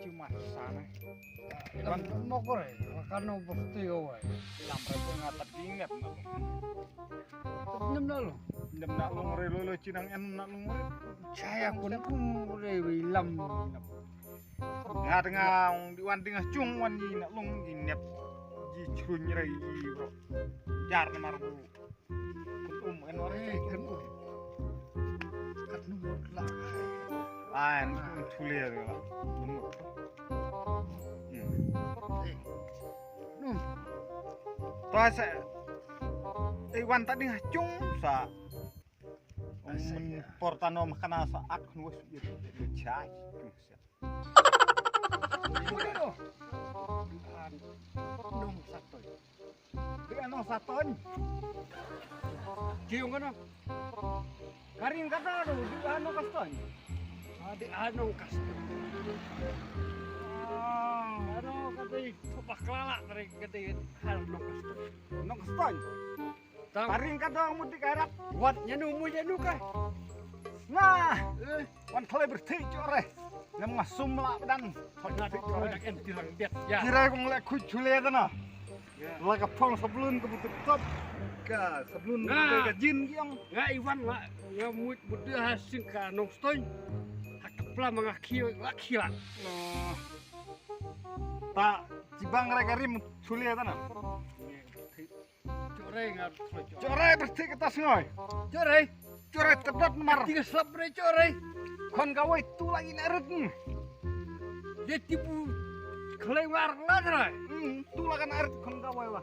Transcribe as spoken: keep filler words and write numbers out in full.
Yu ma sana. Lam mo ko re, ka no bo ti ko wai. Lam re ko nga ta ding nep na. Nim na lo. Nim na lo re lo lo chinang en na lo re. Chaya kun kum re wi lam. Nga ta nga ong di wan ding chung wan ni na lo di nep. Di chun re di bro. Jar na mar bro. Kan um en ore kan um. Kan um la. Ai, kan um thule ya la. Hmm. Ta sa. Eh, wan ta ding chung sa. Portano makana sa ak nuwas ya. Chai. Nong Satoi. Di Nong Satoi. Kiung kana. Karing kata tu di Nong Kastoi. Ah, di Nong Kastoi. Ah, ano kata itu paklala tadi kata Nong Kastoi. Nong Kastoi. Tang. Karing kata mu di karak. Wat nyanu mu nyanu ka. Nah. Eh. Wan khlei berthi chore. Ngam nga sum la dan. Hoi na thik chore. Dak en tilang biat. Ya. Kira kong le khu chule dana. Ya. La ka phong sablun ka butut top. Ka sablun ka jin giang. Nga Iwan la. Nga muit muda ha sing ka Nong Stone. Ha ka pla ma nga khio la khio. Ta jibang re karim chule dana. Chore nga chore. Chore berthi kata sngoi. Chore. Chore tedot mar. Tiga slap re chore. Khon kawai tu lagi narit. Dia tipu khlei war la chore. Hmm, tu lagi narit khon kawai wa.